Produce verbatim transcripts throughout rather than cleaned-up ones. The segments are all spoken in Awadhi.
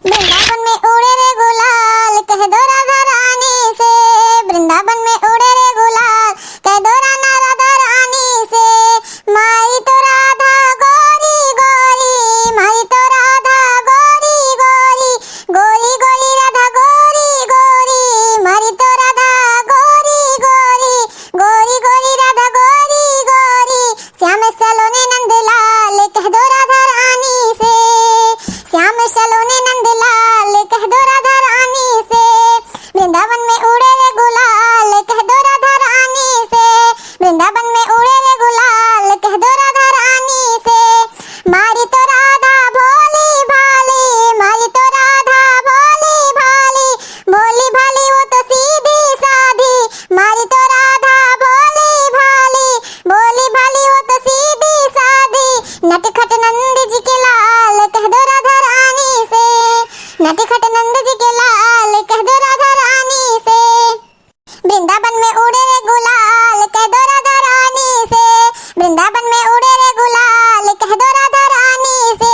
वृंदावन में उड़े रे गुलाल, कह दो राधा रानी से। वृंदावन में उड़े रे गुलाल, कह दो राना राधा रानी से। मारी तो राधा गोरी गोरी, मारी तो राधा गोरी गोरी, गोरी गोरी राधा गोरी गोरी, मारी तो राधा गोरी गोरी, गोरी गोरी राधा गोरी गोरी। श्याम सलोने नंदलाल, कह दो राधा रानी से। श्याम सलोने नंदलाल, कह दो राधा रानी से। वृंदावन में उड़े रे गुलाल, कह दो राधा रानी से। वृंदावन में उड़े रे गुलाल, कह दो राधा रानी से। मारी तो राधा भोली भाली, मारी तो राधा भोली भाली, भोली भाली वो तो सीधी साधी। मारी तो राधा भोली भाली, भोली भाली वो तो सीधी साधी। नटखट नंद जी के लाल, कह दो राधा रानी से। नटखट नंद जी के लाल, कह दो राधा रानी से। वृंदावन में उड़े रे गुलाल, कह दो राधा रानी से। वृंदावन में उड़े रे गुलाल, कह दो राधा रानी से।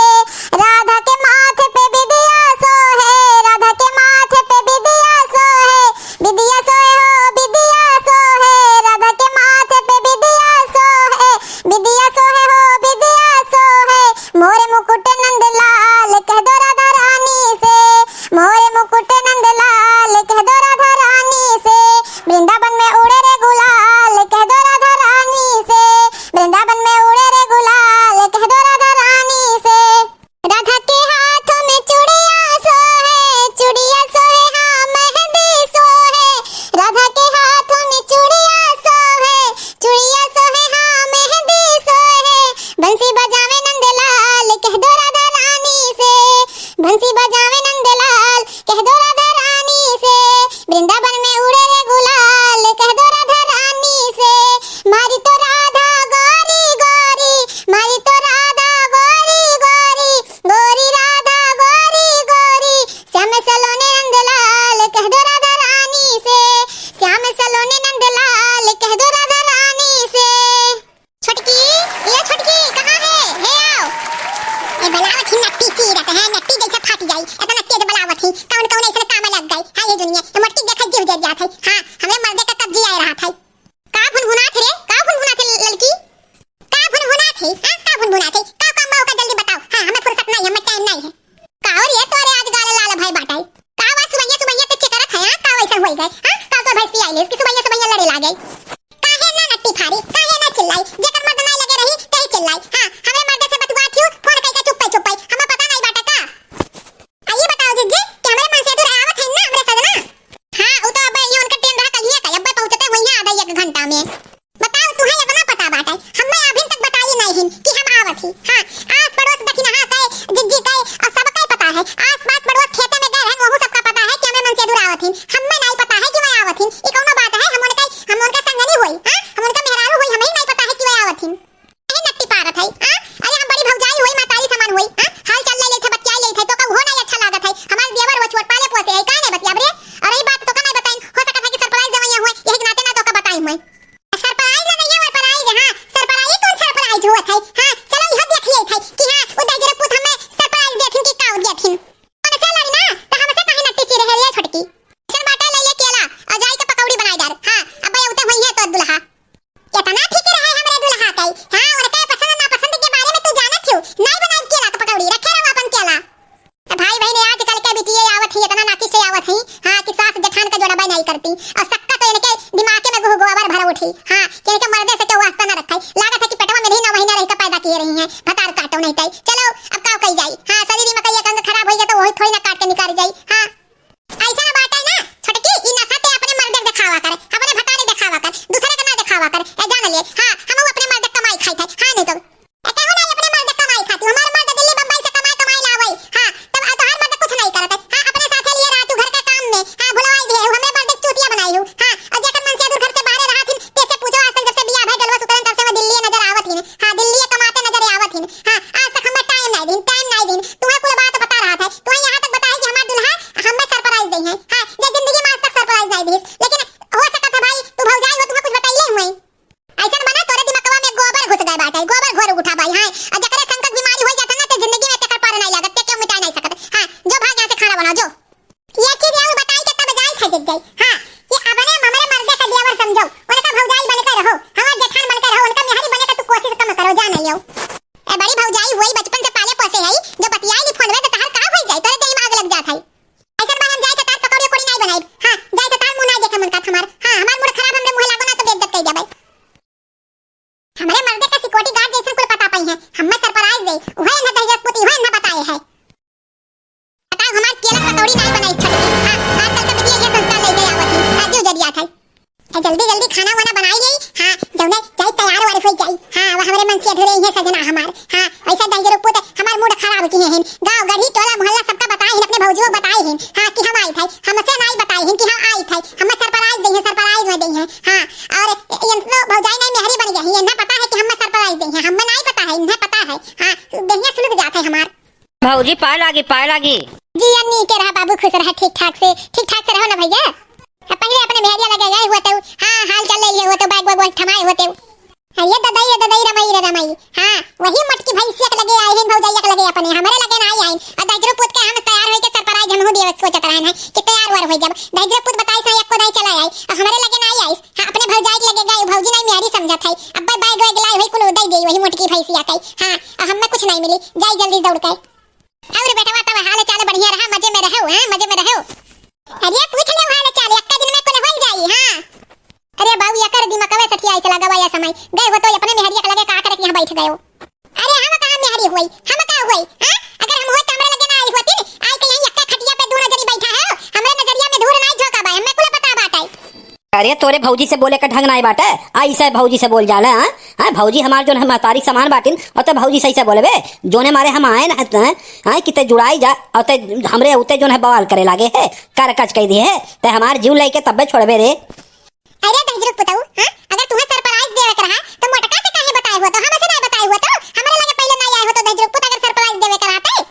राधा के माथे पे बिंदिया सोहे, राधा के माथे पे बिंदिया सोहे, बिंदिया सोहे हो, बिंदिया सोहे। राधा के माथे पे बिंदिया सोहे, बिंदिया सोहे हो, बिंदिया सोहे। मोरे मुकुट नंदलाल, कह दो राधा रानी से। मोरे मुकुट नंदलाल, कह दो राधा रानी से। वृंदावन में उड़े रे गुलाल, कह दो राधा रानी से। वृंदावन में उड़े रे गुलाल, कह दो राधा रानी से। राधा के हाथ में चूड़िया सोहे, चूड़िया सोहे, हाँ, मेहंदी सोहे। राधा के हाथ में चूड़िया सोहे, चूड़िया सोहे, हाँ, मेहंदी सोहे। बंसी बजावे नंदलाल, कह दो राधा रानी से। बंसी बजावे नंदलाल, कह दो राधा रानी से। वृंदावन में उड़े रे गुलाल, कह दो राधा रानी से। मारी तो राधा गोरी गोरी, मारी तो राधा गोरी गोरी, गोरी राधा गोरी गोरी। श्याम सलोने नंदलाल, कह दो राधा रानी से। श्याम सलोने नंदलाल, कह दो राधा रानी से। छोटकी, ए छोटकी, कहाँ है? हे आओ। ए, बनावत ही नट्टी चीरत है, नट्टी जैसे फाट जाई, इतना तेज बनावत ही। कौन कौन ऐसे काम लग गई? हाँ, ये दुनिया, ये मोटकी देखत जीव जर जात है। हाँ, हमरे मर्दे का कब्जी आए रहा था। का भुनभुनात है रे? का भुनभुनात है ललकी? का भुनभुनात है? हाँ, का भुनभुनात है? का काम बा ओका जल्दी बताओ। हाँ, हमें फुर्सत नहीं है, हमें टाइम नहीं है। का हो रे तोरे आज गाल लाल भय बाटे? का बा सुबहिया सुबहिया के चेकरत है, हाँ? का वैसा होई गए? हाँ? का तो भैंस पियाई लेस कि सुबहिया सुबहिया लड़े लागे? काहे ना नट्टी फारी, काहे ना चिल्लाई? जेकर मर्द ना लगे रही, तही चिल्लाई। हाँ, हमरे मर्द से बतुआ थियू, फोन कइके चुप्पे चुप्पे। हमें पता नहीं बाटे का? आ ये बताओ जिज्जी कि हमरे मनसेधुर आवत है ना हमरे सजना? हाँ, उ तो अब ये उनका ट्रेन रहा कहिए का, अब पहुँचते हुई है आधा एक घंटा में। बताओ, तुहे इतना पता बाटे, हमें अभी तक बताई नहीं हिन कि हम आवत ही। हाँ, आस पड़ोस दखिनहा के, जिज्जी के, और सबके पता है। आस पास पड़ोस खेते में गए हैं, वहू सबका पता है कि हमें मनसेधुर आवत हिन। हमें नहीं पता है कि वह आवत हिन। ई कौनो बात है? हम उनका, हम उनका संगनी होई, हाँ? हम उनका मेहरारू होई, हमें ही नहीं पता है कि वह आवत हिन। काहे नट्टी पारत है, हाँ? अरे हम बड़ी भौजाई होई, महतारी समान होई, हाँ? हाल चाल ले लेत है, बतिया लेत है, तो का उहो नहीं अच्छा लागत है। हमार देवर वो छोट पाले पोसे है, काहे नहीं बतियाब रे? अरे ई बात तो का नहीं बताइन, हो सकत है कि सरप्राइज देवैया हुए, यही के नाते ना तो का बताई हुए। सरप्राइज ना नहीं है, सरप्राइज, हाँ, सरप्राइज कौन सरप्राइज होत है? हाँ, चलो यह देख लेत है कि हाँ, उ दहिजरे पूत हमें सरप्राइज देथिन कि का देथिन। कौन से लड़ी ना, तो हमसे काहे नट्टी चिरे है रे छोटकी? चल बाटा ले ले केला, और जाई के पकौड़ी बनाई डार। हाँ, अब भाई उते हुई है तो दुल्हा। इतना फिक्र है हमरे दुल्हा के। हाँ, उनके पसंद नापसंद के बारे में तू जानत हो? नहीं बनाई केला के पकौड़ी, रखे रहो अपन केला। भाई बहन आजकल के बिटिये आवत ही, इतना नाकिस से आवत ही, हाँ, कि सास जेठान का जोड़बे नहीं करती। और सक्का तो इनके दिमाग में गुह गोबर भर उठी, हाँ, कि इनके मर्दे से केहू वास्ता ना रखे। लागत है कि पेटवा में नहीं नौ महीना रह के पैदा किए रही हैं, भतार काटो नहीं तई। चलो, अब का कही जाई? हाँ, शरीर में कई एक अंग खराब होई जाए तो वही थोड़ी ना काट के निकाल जाई। हाँ, ऐसा ना बात है ना, छोटकी, ई नशा ते अपने मर्दे के दिखावा करे, अपने भतारे दिखावा कर, दूसरे के ना दिखावा कर। ए, जान ले, हाँ, हम अपने मर्दे कमाई खाई थे, हाँ, नहीं तो। ए, कहूँ नहीं अपने मर्द कमाई खाती, हमार मर्द दिल्ली बम्बई से कमाई कमाई लावे। हाँ, तब आ तोहार मर्द कुछ नहीं करत है। हाँ, अपने साथे लिए रहत हूँ घर के काम में। हाँ, भुलवाई दिए हूँ, हमरे मर्द के चूतिया बनाई हूँ। हाँ, और जेकर मनसेधुर घर से बाहरे रहत हिन, तेसे पूछो, आजकल जब से बियाह भई, डलवा सुतरन, तब से वो दिल्ली नजर आवत हिन। हाँ, दिल्ली कमाते नजर आवत हिन। हाँ, आज तक हमें टाइम नहीं दिन, टाइम नहीं दिन। तुम्हें कुल बात बता रहा था, तुम्हें यहाँ तक बताई कि हमार दुल्हा हमें सरप्राइज दे हैं। हाँ, ये जिंदगी में आज तक सरप्राइज नहीं दी, लेकिन हो सकत है भाई, तू भौजाई हो, तुम्हें कुछ बताइए हुए। पूरी नाई बनाई छोटकी। हाँ, आजकल का बिटिया ये संस्कार लेके आवत है। आजू जरिया था। ए, जल्दी जल्दी खाना वाना बनाई गई। हाँ, जौने जाई तैयार वार हो जाई। हाँ, अब हमरे मन से अधूरे ही है सजना हमार। हाँ, ऐसा दहिजरू पूत हमार मूड खराब किहे हैं। गाँव गढ़ी टोला मोहल्ला सबका बताए हैं, अपने भौजियो बताए हैं। हाँ, कि हम आई थे, हमसे नाई बताए हैं कि हम आई थे, हमें सरप्राइज दे हैं, सरप्राइज में दे हैं। हाँ, और ये तो भौजाई नहीं मेहरी बन गई है, इन्हें पता है कि हमें सरप्राइज दे हैं, हमें नाई पता है, इन्हें पता है। हाँ, दहिया सुलग जात है हमार। भौजी, पाए लागी, पाए लागी। जी अन्नी के रहा बाबू, खुश रहा, ठीक ठाक से, ठीक ठाक से रहो ना भैया। अब पहिले अपने मेहरिया लगे गए हुए तो, हाँ, हाल चाल ले लिए हुए तो, बैग वैग वैग थमाए हुए तो। हाँ, ये ददाई, ये ददाई, रमाई रे रमाई। हाँ, वही मोटकी भैंसिया के लगे आए हैं, भौजैया के लगे अपने, हमरे लगे ना आई आइन। और दहिजरू पूत के हम तैयार होई के सरप्राइज हम हो दिए सोचत रहन है कि तैयार वार होई जब। दहिजरू पूत बताई से एको दाई चला आई, और हमरे लगे ना आई आइस। हाँ, अपने भौजाई के लगे गए, भौजी नहीं मेहरी समझत है। अब बैग वैग लाई हुई कुल दे दे वही मोटकी भैंसिया के। हाँ, और हमें कुछ नहीं मिली, जाई जल्दी दौड़ के। और बेटवा, तब हाल चाल बढ़िया रहा, मजे में रहो, हैं, मजे में रहो। अरे पूछ ले हाल चाल, एक्का दिन में कुल होई जाई, हाँ। अरे बाबू, एकर दिमागवे सठिया ऐसे लगा हुआ ये समय। गए हो तो अपने मेहरिया के लगे का करे कि यहाँ बैठ गए हो। अरे हम कहाँ मेहरी हुई, हम का हुई, हाँ? अगर हम हुई तो हमरे लगे ना आई होती, आई के यहीं एक्का खटिया पे दोनों जनी बैठा है, हमरे नजरिया में धूर ना झोंका बा, हमें कुल पता बाटे। अरे तोरे भौजी से बोले का ढंग नाई बाटे, ऐसे भौजी से बोल जाले, हाँ? हाँ, भौजी हमार जोन है महतारी के समान बाटिन, और ते भौजी सही से बोलबे, जोने मारे हम आए ना, हैं? हाँ, कि ते जुड़ाई जा, और ते हमरे उते जोन है बवाल करे लागे है, कर कच कह दिए है, ते हमार जीव लेके तब्बे छोड़बे रे। अरे दहिजरू पुतऊ, हाँ? अगर तुम्हें सरप्राइज देवे के रहा, तो मोटका से काहे बताए हुआ तो? हमसे नहीं बताए हुआ तो? हमरे लगे पहले नहीं आए हो तो दहिजरू पुत, अगर सरप्राइज देवे के रहा तो?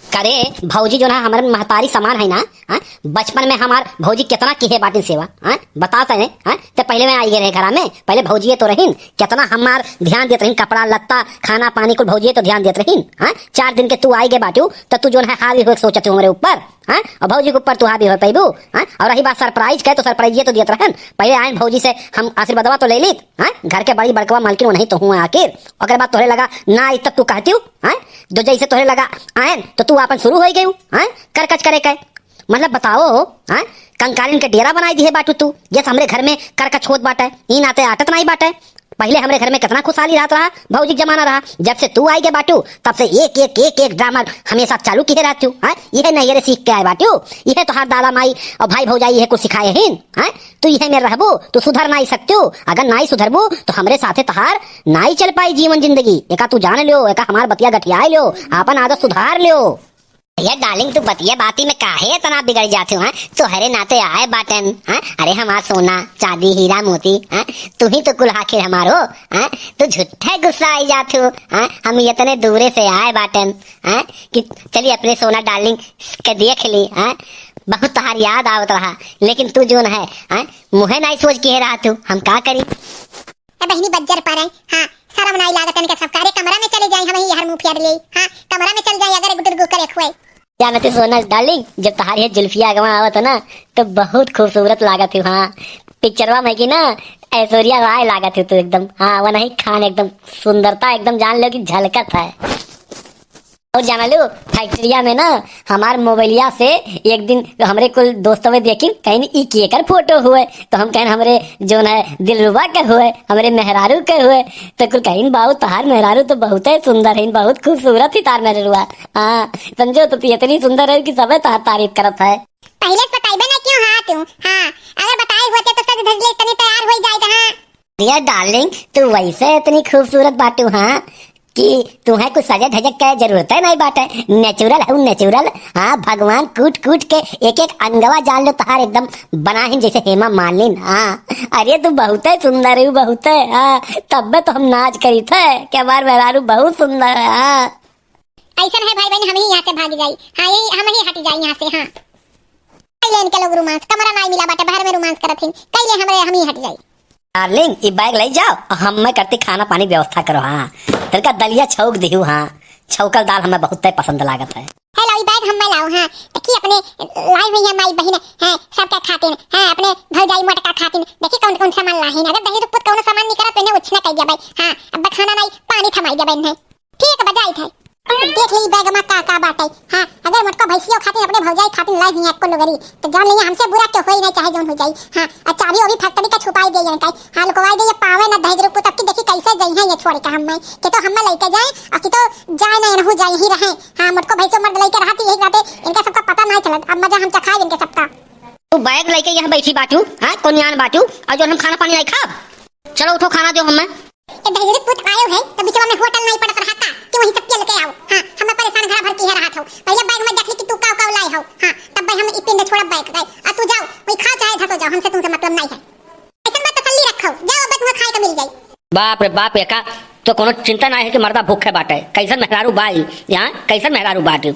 करे, भौजी जो ना हमारे महतारी समान है ना, हाँ? बचपन में हमार भौजी कितना किहे बाटिन सेवा, हाँ? बताते हैं, हाँ? ते पहले में आई गए रहे घरा में, पहले भौजिए तो रहीन, कितना हमार ध्यान देत रहीन, कपड़ा लत्ता, खाना पानी कुल भौजिए तो ध्यान देत रहीन, हाँ? चार दिन के तू आई गए बाटू, तो तू जो है हावी हो सोचत हो हमरे ऊपर, हाँ? और भौजी के ऊपर तू हावी हो पैबू, हाँ? और रही बात सरप्राइज के, तो सरप्राइज ये तो दियत रहन, पहले आयन भौजी से हम आशीर्वादवा तो ले लीत, हाँ? घर के बड़ी बड़कवा मालकिन वही तो हुआ आखिर, ओकरे बाद तोहरे लगा ना आई तब तू कहती हूँ, हाँ? जो जैसे तोहरे लगा आयन तो तू आपन शुरू हो गई, हाँ? करकच करे के, मतलब बताओ, हाँ? कंकालिन के डेरा बनाई दिए बाटू तू, ये हमरे घर में करकच होत बाटे, ई नाते आटत नाई बाटे। पहले हमरे घर में कितना खुशहाली रहत रहा, भौजी के जमाना रहा। जब से तू आई के बाटू, तब से एक, एक, एक, एक ड्रामा हमेशा चालू किए रहती हूँ, हाँ? यह नहीं रे सीख के आए बाटू, यह तोहार दादा माई और भाई भौजाई यह कुछ सिखाए हैं, हाँ? तू यह में रहबू, तू सुधर नाई सकती हूँ। अगर नाई सुधरबू, तो हमरे साथे तोहार नाई चल पाई जीवन जिंदगी। एका तू जान लियो, एका हमार बतिया गठियाए लियो, आपन आदत सुधार लियो। ये डार्लिंग, तू बतिया बाती में काहे इतना बिगड़ जाती हूँ, हाँ? तोहरे नाते आए बाटन, हाँ? अरे हमार सोना, चांदी, हीरा, मोती, हाँ? तू ही तो कुल आखिर हमार हो, हाँ? तू झूठे गुस्सा आई जात हो, हाँ? हम इतने दूरे से आए बाटन, हाँ? कि चलिए अपने सोना डार्लिंग के देख ली, हाँ? बहुत तोहार याद आवत रहा, लेकिन तू जोन है, हाँ? मुहे नाई सोच के रहा तू, हम का करी? ए बहिनी बज्जर पर है, हाँ? शर्म नाई लागत इनके सबका। अरे कमरा में चले जाए, हम ही हर मुंह फेर ले, हाँ? कमरा में चल जाए अगर एक दुर्गु करे खुए। जानती सोना डार्लिंग, जब तोहार ये जुल्फिया अगवा आवत है ना, तो बहुत खूबसूरत लागत है। हाँ, पिक्चरवा में की ना ऐश्वर्या राय लागत है तू एकदम। हाँ, वो नहीं खान एकदम सुंदरता एकदम जान लो कि झलकत है। और जाना लो, फैक्ट्रिया में ना हमार मोबाइलिया से एक दिन हमरे कुल दोस्तवे देखिन, कहीं ई केकर फोटो हुए, तो हम कहें हमरे जोन है दिलरुबा के हुए, हमरे मेहरारू के हुए, तो कुल कहीं बाबू तोहार मेहरारू तो बहुत ही सुंदर है, बहुत खूबसूरत ही तार मेहरारुआ। हाँ, समझो तो तू इतनी सुंदर है कि सबे तार तारीफ करत है। पहले से बताइबे ना क्यों हाँ तू? हाँ, अगर बताए होते तो सज धज ले तनी तैयार हो जाए हाँ। डियर डार्लिंग, तू वैसे इतनी खूबसूरत बाटू हाँ कि तुम्हें कुछ सजे धजे के जरूरत है नहीं बाटे, नेचुरल है नेचुरल। हाँ, भगवान कूट कूट के एक एक अंगवा जान लो तोहार एकदम बनाहिन जैसे हेमा मालिन। हाँ, अरे तू बहुत है सुंदर है, बहुत है। हाँ, तब में तो हम नाच करी थे कि हमार मेहरारू बहुत सुंदर है। हाँ। ऐसन है भाई बहन, हम ही यहाँ से भाग जाई। हाँ, यही हम ही हट जाई यहाँ से। हाँ, कैले इनके लोग रोमांस, कमरा नाई मिला बाटे, बाहर में रोमांस करत हिन, कैले हमरे हम ही हट जाई। डार्लिंग, ई बैग ले जाओ, हम मैं करती खाना पानी व्यवस्था करो। हाँ, तनका दलिया छौंक दिहू। हाँ, छौंकल दाल हमें बहुत पसंद लागत है। हेलो, ई बैग हम मैं लाओ। हाँ, देखी अपने लाई हुई है माई बहन है सबके खातिन, हाँ, अपने भौजाई मोटका खातिन, देखी कौन कौन सामान लाहिन। अगर दही रुपुत कौन सामान निकलत तो इन्हें उछना कह दिया भाई। हाँ, अब खाना नाई पानी थमाई दिया भाई इन्हें। ठीक बजाई थे। देख ली बैग में का का बाटे। हाँ, अगर मोटको भैंसियों खातिर अपने भौजाई खातिर लाई हुई है एको लुगरी, तो जान लिया हमसे बुरा क्यों होई नहीं, चाहे जौन हो जाई। हाँ, और चाबी वो भी फैक्ट्री का छुपाई दे ये कई। हाँ, लुकवाई दे ये पावे ना दहेज रुपु, तब की देखी कैसे जाई हैं ये छोड़ के हम मैं। कि तो हम मैं लेके जाए और कि तो जाए ना, रहू जाए ही रहे। हाँ, मोटको भैंसियों मर्द लेके रहती यही बातें, इनका सबका पता नहीं अब मजा हम चखाई इनके सबका। तू बैग लइके यहाँ बैठी बाटू, हाँ, कोनियान बाटू, और जो हम खाना पानी नाहीं खाब। चलो उठो, खाना देउ हमें। ए दहिजरी पूत आयो है, तो बिचवा में होटल नाहीं पड़त रहा का, कि वहीं से पेल के आओ। हाँ, हमें परेशान घरा भर की है रहत हो। पहले बैग में देख ली कि तू काव काव लाए हो। हाँ, तब भाई हम ई पिंड छोड़ब बैग गए। आ तू जाओ, वहीं खाओ चाहे धसो जाओ, हमसे तुमसे मतलब नाहीं है। ऐसन बात तसल्ली रखो, जाओ अब तुम्हें खाए का मिल जाई। बाप रे बाप, एका तो कोनो चिंता नाहीं है कि मर्दा भूखे बाटे। कैसन मेहरारू बाई, यहाँ कैसन मेहरारू बाटे।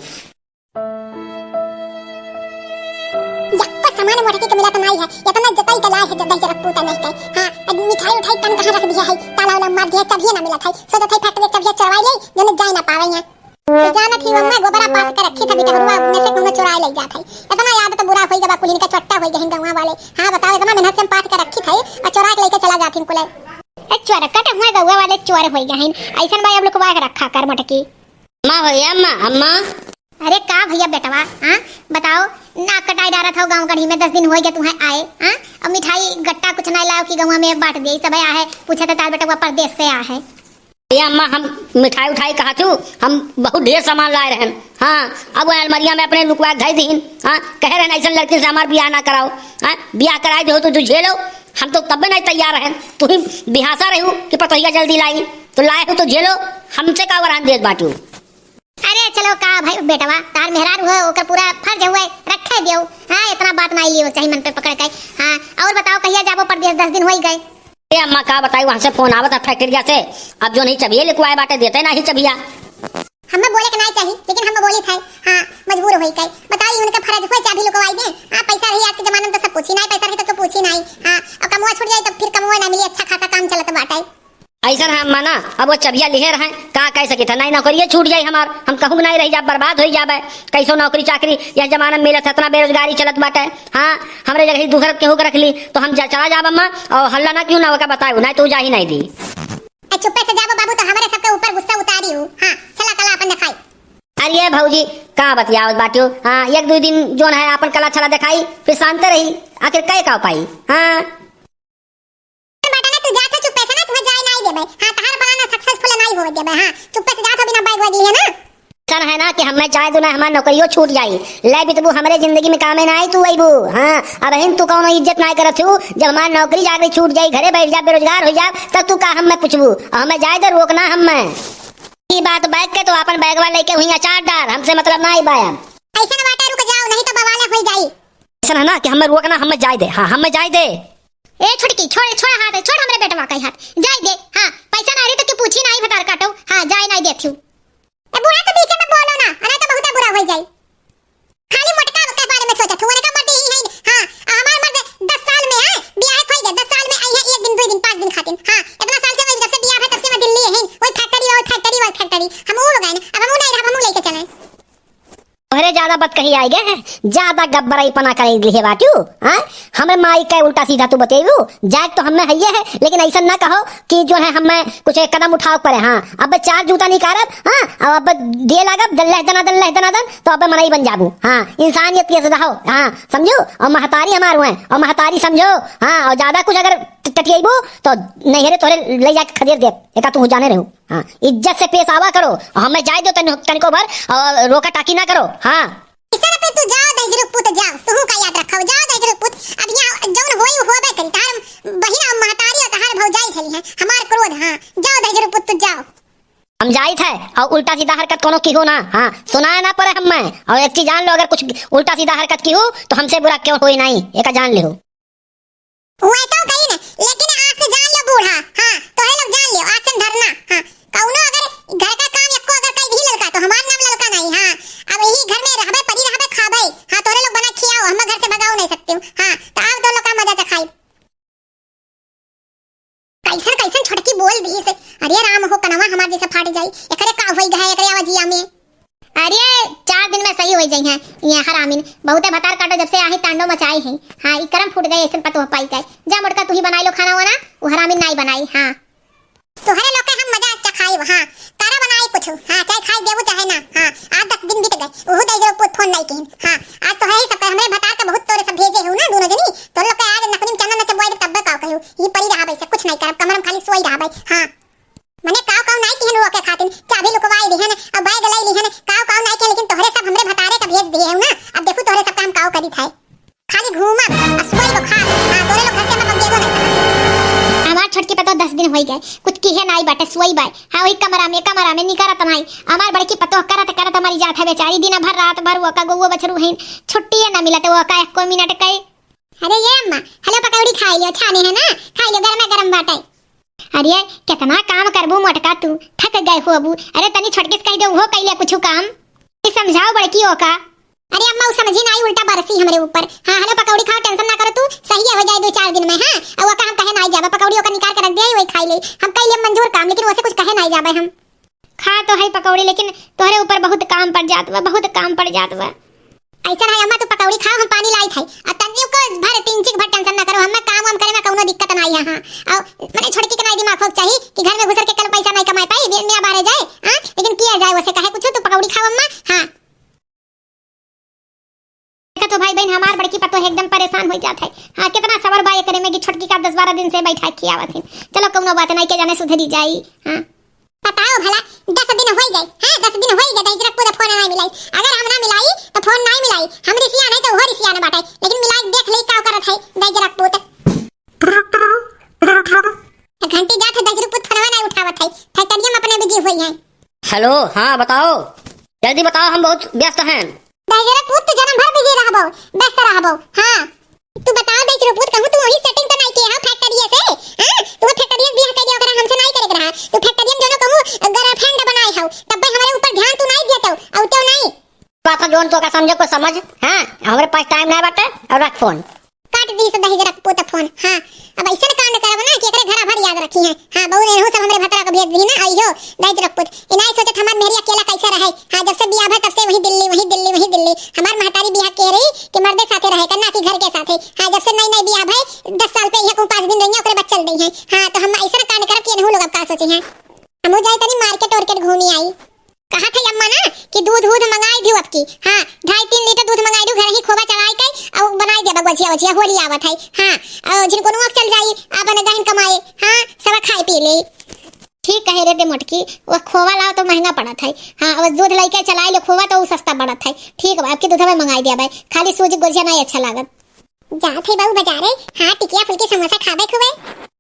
यक्को सामान मोटकी के मिलत नाई है, इतना जताई के लाए है, जब दहिजरक पूत नाई है। हाँ, अब मिठाई उठाई तन कहाँ रख दिया है, ताला वाला मार दिया, चाबिये ना मिलत है। सोचत है फैक्ट्री चाबिया चोरवाई ले, जने जाए ना पावे यहाँ। तो जानत ही वो मैं गोबरा पाथ के रखी था, बिटहरुआ में से कहूँ चोराए ले जात है। इतना याद तो बुरा होई गवा, कुलिन का चट्टा होई गहिन गौवा वाले। हाँ, बताओ, इतना मेहनत से हम पाथ के रखी था, और चोरा के लेके चला जात हिन कुले। ए, चोर कट हुआ, गौवा वाले चोर होई गहिन। ऐसन भाई अब लुकवा के रखा कर मोटकी। अम्मा भैया, अम्मा, अम्मा। अरे का भैया बेटवा, हाँ? बताओ, नाक कटाई डारत हो गाँव गढ़ी में, दस दिन होइ गए तुम्हें आए, हाँ? अब मिठाई गट्टा कुछ नाहीं लाओ कि गौवा में बाँट दे, सब आए, पूछे तो तार बेटवा परदेस से आए। भैया अम्मा, हम मिठाई उठाई कहा थू, हम बहुत ढेर सामान लाए रहन। हाँ, अब वो अलमारिया में अपने लुकवा के धई दीन। हाँ, कहे रहन ऐसन लड़की से हमार बियाह ना कराओ। हाँ, बियाह कराई दे हो तो तू झेलो, हम तो तब्बे नाहीं तैयार रहन। तू ही बिहासा रहू कि पतोहिया जल्दी लाई, तो लाए हो तो झेलो, हमसे का वरान देत बाटू। अरे चलो का भाई बेटवा, तार मेहरारू हो, ओकर पूरा फर्ज हुए, रखे दियो। हाँ, इतना बात नाहीं लियो चाही मन पे पकड़ के। हाँ, और बताओ कहिया जाबो परदेस, दस दिन होइ गए। ए अम्मा का बताई, वहाँ से फोन आवत है फैक्ट्रिया से, अब जो नहीं चबिये लिखवाए बाटे, देते नाहीं चबिया। हमें बोले के नाहीं चाही, लेकिन हम बोली थे। हाँ, मजबूर होई के। बताओ, ये उनका फर्ज हुए चाबी लुकवाई दे। हाँ, पैसा रही आज के जमाने में तो सब पूछी नाहीं, पैसा रही तो क्यों पूछी नाहीं। हाँ, अब कमवा छूट जाई तो फिर कमवा ना मिली, अच्छा खासा काम चलत बाटे। ऐसन है अम्मा ना, अब वो चबिया लिहे रहे, का कह सकी था, नाहीं नौकरिये छूट जाई हमार, हम कहूँ नाहीं रह जाब, बर्बाद होइ जाबे, कैसो नौकरी चाकरी यह जमाना में मिलत है, इतना बेरोजगारी चलत बाटे। हाँ, हमरे जगह ही दूसर केहू के रख ली, तो हम जा, चला जाब अम्मा, और हल्ला ना क्यों ना ओका बताऊ, नाहीं तो उ जाही नाहीं दी। ए, चुप्पे से जाबो बाबू, तो हमरे सबके ऊपर गुस्सा उतारी हूँ। हाँ, चला कला अपन दिखाई। अरे भौजी, का बतियावत बाटियो? हाँ, एक दो दिन जोन है अपन कला छला दिखाई, फिर शांत रही, आखिर कहे का पाई? हाँ। बाटा ना, तू जात हो चुप्पे से ना, तुम्हें जाए नाहीं देबे। हाँ, तहार बनाना successful नाहीं होवे देबे। हाँ, चुप्पे से जात हो बिना बैग वैग लिए ना। ऐसन है ना कि हमें जाए दो ना, हमार नौकरियो छूट जाई। ले बितबू, हमरे जिंदगी में कामे ना आई तू अइबू। हाँ, अब हिन तू कौनो इज्जत ना करत हू, जब हमार नौकरी चाकरी छूट जाई, घरे बैठ जा, बेरोजगार हो जा, तब तू का हमें पूछबू? और हमें जाए दे, रोकना हमें। ई बात बैग के तो अपन बैगवा लेके हुई अचार डार, हमसे मतलब ना आई बायन। ऐसन बाटे, रुक जाओ, नहीं तो बवाले हो जाई। ऐसन है ना कि हमें रोकना, हमें जाए दे। हाँ, हमें जाए दे। ए छोटकी, छोड़, छोड़ हाथ, छोड़ हमरे बेटवा का हाथ। जाए दे। हाँ, पैसा ना रही तो कि पूछी नाहीं भतार काटो। हाँ, जाए नाहीं देथिउ। ए बूढ़ा तो बीच में बोलो ना, नहीं तो बहुत बुरा हो जाई। खाली मोटका के बारे में सोचत हूँ, उनका मर्द यही है। हाँ, आ हमार मर्द दस साल में है, बियाह खोई गए, दस साल में आई है एक दिन, दो दिन, पाँच दिन खातिर। हाँ, इतना साल से वही जब से बियाह है तब से मैं दिल्ली है, वही फैक्ट्री, वही फैक्ट्री, वही फैक्ट्री। हम वो गए ना, अब हम वो नहीं रहा, हम वो लेके चले। तोहरे ज्यादा बतकही आइ गए है, ज्यादा गब्बरईपना करे लिहे बाटू, हाँ? हमरे माई के उल्टा सीधा तू बतेबू, जाए तो हमें हइये है, लेकिन ऐसा ना कहो कि जो है हमें कुछ एक कदम उठाओ पड़े, हाँ? अब चार जूता निकारब, हाँ? अब, अब दिए लागब, दल्लह दना दल्लह दना दन, तो अब मनई बन जाबू, हाँ? इंसानियत के रहो, हाँ? समझू? और महतारी हमार हुए, और महतारी समझो, हाँ? और ज्यादा कुछ अगर ट-, टटियाइबू, तो नैहरे तोहरे ले जाके खदेर देब, एका तू जाने रहू। हाँ, इज्जत से पेश आवा करो, हमें जाए दो तन-, तनिको भर, और रोका टाकी ना करो। हाँ। इस तरह पे तू जाओ दहिजरू पूत, जाओ, तू का याद रखो, जाओ दहिजरू पूत। अब यहाँ जौन होई होबे करी, तार बहिन और महतारी और तार भौजाई झली है, हमार क्रोध, हाँ, जाओ दहिजरू पूत, तू जाओ। हम जाइत है, और उल्टा सीधा हरकत कोनो की हो ना, हाँ, सुनाए ना पड़े हमें, और एक चीज जान लो, अगर कुछ उल्टा सीधा हरकत की हो, तो हमसे बुरा क्यों होई नहीं, एका जान लिहो। हुए तो कही न, लेकिन आज से जान लो बूढ़ा, हाँ, तोहे लोग जान लियो, आज से धरना, हाँ, कौनो अगर घर का काम एको अगर कई भी ललका, तो हमार नाम ललका नहीं, हाँ, अब यही घर में रहबे, परी रहबे, खाबे, हाँ, तोरे लोग बना खियाओ, हम घर से भगाओ नहीं सकते हो, हाँ, तो आओ तो लोग का मजा चखाई। कैसन, कैसन छोटकी बोल दी से, अरे राम हो, कनवा हमार जैसे फाट जाई, एकरे का होई गए, एकरे आवाजिया में। अरे, चार दिन में सही हो जाई हैं, ये हरामिन। बहुते भतार काटो जब से आही तांडो मचाई है। हाँ, ई करम फूट गए, ऐसन पतोह पाई के। जा मोटका तू ही बनाई लो खाना वाना, वो हरामिन नाई बनाई। हाँ। तोहरे लोग के हम मजा चखाई, हाँ। करा बनाई कुछ, हाँ, चाहे खाई देबू चाहे ना। हाँ, आज दस दिन बीत गए, उहू दहिजरू पूत फोन नाई किन। हाँ, आज तो है ही सबके, हमरे भतार के बहुत तोरे सब भेजे हो ना दोनों जनी, तोरे लोग के आज नकुनी में चना न चबवाई दे तब्बे का कहू, ये परी रहा भाई से कुछ नहीं करब, कमर में खाली सोई रहा भाई। हाँ। मने काव काव नाई किहन ओके खातिन, चाबी लुकवाई लिहन, अब बैग लाई लिहन, काव काव नाई किहन, लेकिन तोहरे सब हमरे भतारे का भेज दिए हूँ ना। अब देखू तोहरे सब खाली घूमब, आ सोइब खाब। हाँ, तोरे लोग घर से हम अब गेबो नहीं सकत। हमार छोटकी पतोह दस दिन होई गए, कुछ किहे नाई बाटे, सोई बाय। हाँ, वही कमरा में, कमरा में निकरत नाई। हमार बड़की पतोह करत, करत मरी जात है बेचारी, दिन भर रात भर वो का गौवा बछरू हैं, छुट्टिए ना मिलत वो का एको मिनट के। अरे ये अम्मा, हेलो, पकौड़ी खाई लियो, छाने है ना, खाई लियो, गरमे गरम बाटे। अरे, केतना काम करबू मोटका तू, थक गए होबू। अरे, तनी छोटकी से कहि दे, उहो कइ ले कुछु काम। ई समझाओ बड़की ओका। अरे अम्मा, उ समझी नाई, उल्टा बरसी हमरे ऊपर। हाँ, हेलो, पकौड़ी खाओ, tension ना करो तू, सही हो जाए दो चार दिन में, हाँ। अउ ओका हम कहे नाई जाबे, पकौड़ी ओका निकाल के रख दे, वही खाई ले। हम कइ ले मंजूर काम, लेकिन ओसे कुछ कहे नाई जाबे हम। खा तो है पकौड़ी, लेकिन तोहरे ऊपर बहुत काम पड़ जात बा, बहुत काम पड़ जात बा। ऐसा है अम्मा, तू पकौड़ी खाओ, हम पानी लाइत है। आ तनियो को भर, तीन चीक भर tension ना करो, हमें काम वाम करे में कौनो दिक्कत ना है। हाँ, और मने छोटकी के ना दिमाग होक चाहिए कि घर में घुसर के कल पैसा नहीं कमाए पाई, बियन मियाँ बाहरे जाए। हाँ, लेकिन किया जाए वैसे, कहे कुछ, तू पकौड़ी खाओ अम्मा। हाँ। देखा तो भाई बहन, हमार बड़की पतोह एकदम परेशान हो जात है। हाँ, कितना सबर बा एकरे में कि छोटकी का दस बारह दिन से बैठा खियावत है। चलो कौनो बात नहीं, के जाने सुधरी जाई। हाँ। बताओ भला, दस दिन होई गए, हाँ, दस दिन होई गए, दहिजरक पूत फोन नाई मिलाई। अगर हम ना मिलाई, तो फोन नाई मिलाई। हम रिसिया नहीं, तो वो रिसिया ना बाटे, लेकिन मिलाई देख ले का करत है दहिजरक पूत। घंटी जात है, दहिजरक पूत फोनवा नाई उठावत है, फैक्ट्रिया में अपने बिजी हुई है। हेलो, हाँ बताओ, जल्दी बताओ, हम बहुत व्यस्त हैं। दहिजरक पूत तो जन्म भर बिजी रहबो, व्यस्त रहबो, हाँ। तू बताओ दहिजरक पूत, कहूँ तू वही setting तो नाई किए हो फैक्ट्रिया से? हाँ? तू वो फैक्ट्रिया से बियाह कर दिया, ओकरा हमसे नाई करे के रहा। तू फैक्ट्रिया में दोनों कहूँ girlfriend बनाए हो, तब भी हमारे ऊपर ध्यान तू नाई दिया तो, अउ तो नाई। बात है जोन तो का समझे को समझ, हाँ? हमारे पास time नाई बाटे, और रख फोन। काट दी से दहिजरक पूत फोन, हाँ। अब ऐसे कांड करब ना कि एकरे घर भर याद रखी है। हाँ, बहू ने सब हमरे भतरा को भेज दी ना, आइयो दहिजरक पूत। इनाई सोचत हमार मेहरी अकेला कैसे रहे। हाँ, जब से बियाह भा तब से वही दिल्ली, वही दिल्ली, वही दिल्ली। हमार महतारी बियाह के रही कि मर्दे साथे रहे करना कि घर के साथे। हाँ, जब से नई नई बियाह भई, दस साल पे यह कहूँ पाँच दिन रही है, ओकरे बाद चल गई है। हाँ, तो हम ऐसा कांड करब कि इनहू लोग अब का सोचे हैं। हमहू जाई तनी market वार्केट घूमी आई। कहा थे अम्मा ना कि दूध वूध मंगाई दियो अब की। हाँ, ढाई तीन लीटर दूध मंगाई दियो, घर ही खोवा चढ़ाई के और बनाई देबा गोझिया वोझिया, होली आवत है। हाँ, और झिनकुनुआ के चल जाई आपन गहिन कमाए। हाँ, सब खाए पी ले। ठीक कहे रे ते मोटकी, वो खोवा लाओ तो महंगा पड़त है। हाँ, अब दूध लइके चलाए ले खोवा तो उ सस्ता पड़त है। ठीक बा, अब की दूध में मंगाई दिया भाई, खाली सूजी गोझिया नहीं अच्छा लागत। जात है बाबू बाजारे, हाँ, टिकिया फुल्की समोसा खाबे खूबे।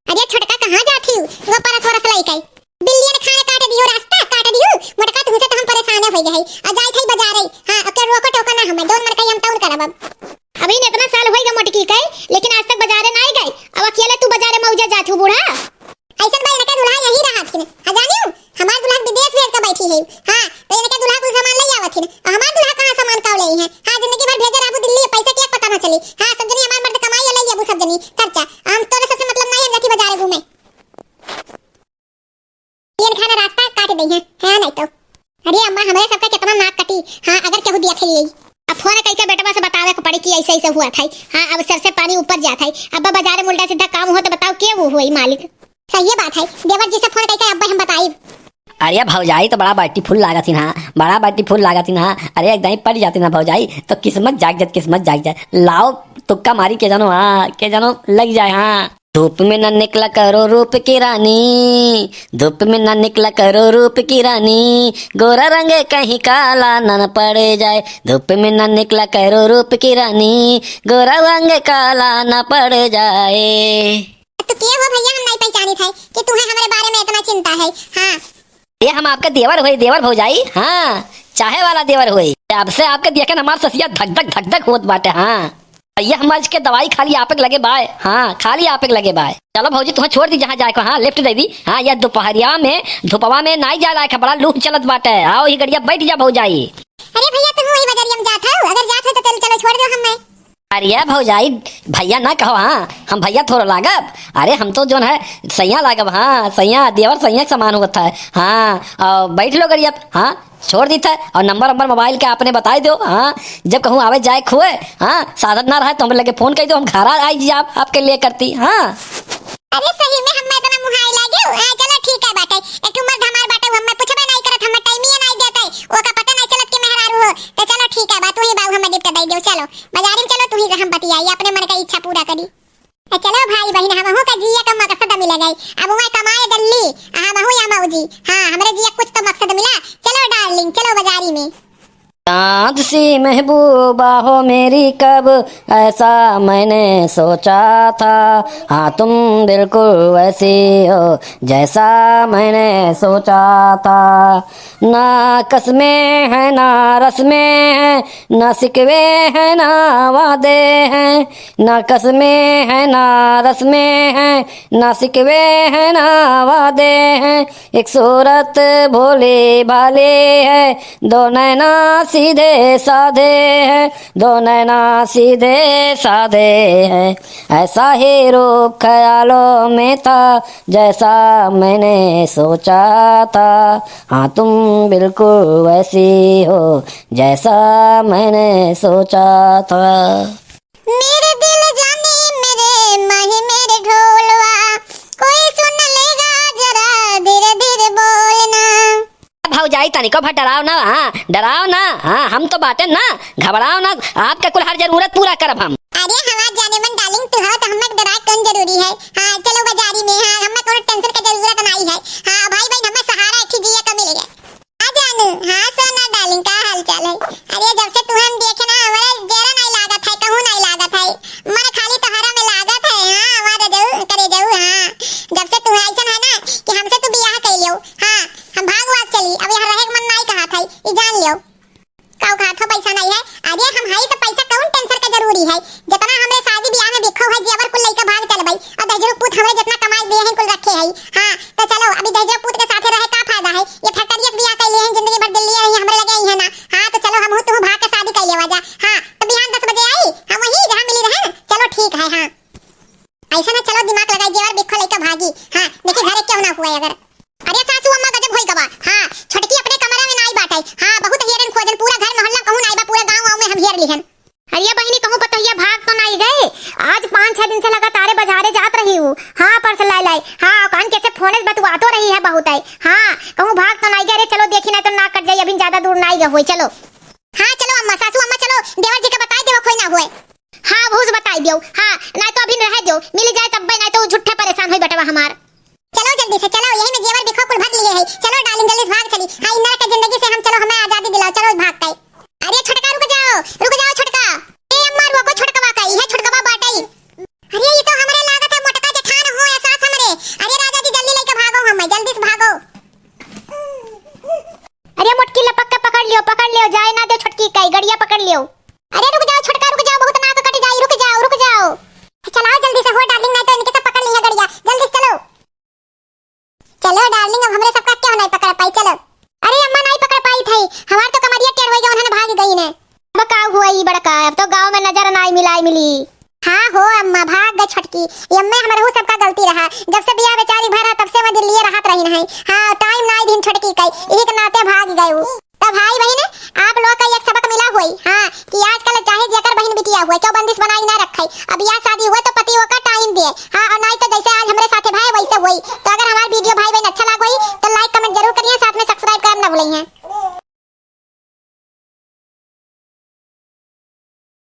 अरे छोटका कहाँ जात ही? वो परस वरस लइके। बिल्लियन खाए काट दियो रास्ता, काट दियो। मोटका तुमसे तो हम परेशान हो गए हैं। और जात है बाजारे, हाँ, अब के रोको टोको ना हमें, जौन मन कही हम तौन करब अब। अभी ने इतना साल होई गा मोटकी के, लेकिन आज तक बाजारे ना गई। अब अकेले तू बाजारे मौजा जात हूँ बूढ़ा। ऐसन बा, इनका दुल्हा यही रहत हिन। आ जानियो, हमार दुल्हा विदेश भेज के बैठी है। हाँ, तो इनका दुल्हा कुल सामान ले आवत हिन। आ हमार दुल्हा कहाँ सामान का ले है? हाँ, जिंदगी भर भेजे रहबू दिल्ली, पैसा के एक पता ना चली। हाँ, सब जनी हमार मर्द कमाई ले लेबू सब जनी खर्चा। हम तोरे सबसे मतलब नहीं, हम जाती बाजारे घूमे। बिल्लियन खाना रास्ता काट दई है, है नहीं तो। अरे अम्मा, हमरे सबका कितना नाक कटी। हाँ, अगर केहू दिया खेल यही। अब फोन कइके बेटवा से बतावे के पड़ी कि ऐसे ऐसे हुआ था। हाँ, अब सर से पानी ऊपर जात है। अब बाजारे में उल्टा सीधा काम हो तो बताओ के वो हुई मालिक। सही बात है, देवर जी से फोन कइके अब हम बताई। अरे भौजाई तो बड़ा beautiful लागत ही ना, बड़ा beautiful लागत ही ना। अरे एकदम ही पड़ जाती ना भौजाई, तो किस्मत जाग जात, किस्मत जाग जात। लाओ तुक्का मारी के जानो, हाँ, के जानो लग जाए, हाँ। धूप में ना निकला करो रूप की रानी, धूप में ना निकला करो रूप की रानी, गोरा रंग कहीं काला ना, ना पड़ जाए। धूप में ना निकला करो रूप की रानी, गोरा रंग काला ना पड़ जाए। तू के हो भैया, हम नहीं पहचानी थे कि तुम्हें हमारे बारे में इतना चिंता है। हाँ। ये हम आपके देवर होई, देवर भौजाई, हाँ, चाहे वाला देवर होई। जब से आपके देखे ना हमार ससिया धक धक धक धक होत बाटे, हाँ। भैया हम आज के दवाई खाली आपे के लगे बाय, हाँ, खाली आपे के लगे बाय। चलो भौजी, तुम्हें छोड़ दी जहाँ जाए को, हाँ, lift दे दी, हाँ, ये दोपहरिया में, धुपवा में नाई जाए लायक है, बड़ा लू चलत बाटे, आओ ही गड़िया बैठ जा भौजाई। अरे भैया, तुम वही बजरिया में जात हो, अगर जात हो तो चल, चलो छोड़ दो हमें। अरे भौजाई, भैया ना कहो, हाँ, हम भैया थोड़ो लागब। अरे हम तो जोन है सैया लागब, हाँ, सैया, देवर सैया के समान होत है, हाँ, और बैठ लो गड़िया, हाँ, छोड़ दी था। और नंबर वंबर मोबाइल के आपने बताई दो, हाँ, जब कहूँ आवे जाए खुए, हाँ, साधन ना रहे तो हम लगे फोन कइ दो, हम घर आई जी आप, आपके लिए करती, हाँ। अरे सही में हम इतना मुहाई लागे, हाँ, चलो ठीक है बाटे, एक ठो मर्द हमार बाटे, हम पूछबे नहीं करत, हम टाइम ही नहीं देते, ओका पता नहीं चलत कि मेहरारू हो, तो चलो ठीक है बात, तू ही बाबू हम लिफ्ट दे दो, चलो। बाजारे में चलो, तू ही से हम बतियाई, अपने मन का इच्छा पूरा करी। ए, चलो भाई बहिन, हमहू का जिए का मकसद मिल गई। अब वह कमाए गल्ली, आ हमहू या मौजी। हाँ, हमरे जिए कुछ तो मकसद मिला। चलो डार्लिंग, चलो बाजारी में। चांद सी महबूबा हो मेरी, कब ऐसा मैंने सोचा था। हाँ, तुम बिल्कुल वैसी हो जैसा मैंने सोचा था। ना कस्में हैं, ना रस्में हैं, ना शिकवे हैं, ना वादे हैं। ना कस्में हैं, ना रस्में हैं, ना शिकवे हैं, ना वादे हैं। एक सूरत भोली भाली है, दो नैना सीधे साधे हैं, दो नैना सीधे साधे हैं। ऐसा ही रूप ख्यालों में था, जैसा मैंने सोचा था। हाँ, तुम बिल्कुल वैसी हो, जैसा मैंने सोचा था। मेरे दिल जाने मेरे माही मेरे ढोलवा, कोई सुन लेगा जरा धीरे धीरे बोलना। भौजाई तनिको भर डराओ ना, हाँ, डराओ ना, हाँ, हम तो बाटे ना, घबराओ ना, आपके कुल हर जरूरत पूरा करब हम। अरे हमार जानेमन darling तू हो तो हमें डराए कौन जरूरी है। हाँ, चलो बाजारी में, हाँ, हमें कोनो tension के जरूरत नहीं है। हाँ, भाई बहन हमें सहारा एक ही जिए का मिल गया। हाँ जानू, हाँ सोना darling, का हाल चाल है? अरे जब से तुहे हम देखे ना, हमारे जेरा नहीं लागत है, कहूँ नहीं लागत है, मन खाली तोहरा में लागत है। हाँ, हमारे जाऊ, करे जाऊ, हाँ। जब से तुहे ऐसन है ना कि हमसे तू बियाह कर लियो, हाँ, हम भाग वाग चली, अब यहाँ रहे के मन नहीं कहत है, ई जान लियो। का कहत हो पैसा नहीं है? अरे हम हई तो पैसा कौन tension के जरूरी है? जितना हमरे शादी बियाह में बिखो है, जेवर कुल लइका भाग चलबई, और दहिजरू पूत हमरे जितना कमाई दिए हैं कुल रखे है। हाँ, तो चलो अभी दहिजरू पूत के साथे रहे का फायदा है? ये फैक्ट्रिया से बियाह कर लिए हैं, जिंदगी भर दिल्ली रही, हमरे लगे आई है ना। हाँ, तो चलो हमहू तुहू भाग के शादी कर लेवा जा। हाँ, तो बिहान दस बजे आई, हम वहीं जहाँ मिली रहे। चलो ठीक है, हाँ। ऐसा ना चलो दिमाग लगाई, जेवर बिखो लइका भागी। हाँ, देखी घरे क्यों ना हुआ अगर। अरे सासू अम्मा गजब होई गवा। हाँ, छोटकी अपने कमरा में नाई बाटे। हाँ, बहुत हेरन खोजन, पूरा घर मोहल्ला कहूँ नाई बा, पूरा गाँव वाँव में हम हेर लिहन। अरे बहिनी, कहूँ पतोहिया भाग तो नाई गए? आज पाँच छह दिन से लगातार बाजारे जात रही हूँ। हाँ, पर्स लाई लाई। हाँ, कान कैसे फोन से बतुआ तो रही है बहुत है। हाँ, कहूँ भाग तो नाई गए? अरे चलो देखी, नहीं तो नाक कट जाई, अभी ज्यादा दूर नाई गए होई। चलो। हाँ, चलो अम्मा, सासू अम्मा, चलो देवर जी का बताई देवा कोई ना हुए। हाँ, भूस बताई दियो। हाँ, नहीं तो अभी रह दियो, मिल जाए तब, नहीं तो झूठे परेशान होई बेटवा हमार। चलो जल्दी से चलो, यही में जेवर बिखो कुल भर लिए है। चलो darling, जल्दी से भाग चली। हाँ, इ नरक के जिंदगी से हम, चलो हमें आजादी दिलाओ, चलो भाग के। अरे छोटका रुक जाओ, रुक जाओ छोटका। ए अम्मा रुको, छोटकवा का, इहे छोटकवा बाटे। अरे ये तो हमरे लागत है मोटका जेठान हो या सास हमरे। अरे राजा जी जल्दी लेके भागो, हमें जल्दी से भागो। अरे मोटकी लपक के पकड़ लियो, पकड़ लियो, जाए ना दे छोटकी का, गड़िया पकड़ लियो। अरे रुक जाओ छोटका, रुक जाओ, बहुत नाक कट जाई, रुक जाओ, रुक जाओ। चलाओ जल्दी से हो darling, नहीं तो इनके सब पकड़ लिया गड़िया, जल्दी से चलो। चलो darling, अब हमरे सबका क्यों नहीं पकड़ पाई, चलो। अरे अम्मा नहीं पकड़ पाई थी, हमार तो कमरिया टेढ़ होई गई, उन्हन भाग गई ने। अब का हुआ ई बड़का, अब तो गाँव में नजर नाई मिलाई मिली। हाँ हो अम्मा, भाग गए छोटकी। ये अम्मे हमरहू सबका गलती रहा, जब से बियाह बेचारी भरा तब से मैं दिल्ली रहत रही नहीं। हाँ, time नाई दिन छोटकी कई, यही के नाते भाग गए उ। तो भाई बहिन, आप लोग का एक सबक मिला हुई, हाँ, कि आजकल चाहे जेकर बहिन बिटिया हुए, क्यों बंदिश बनाई ना रखे। अब बियाह शादी हुए तो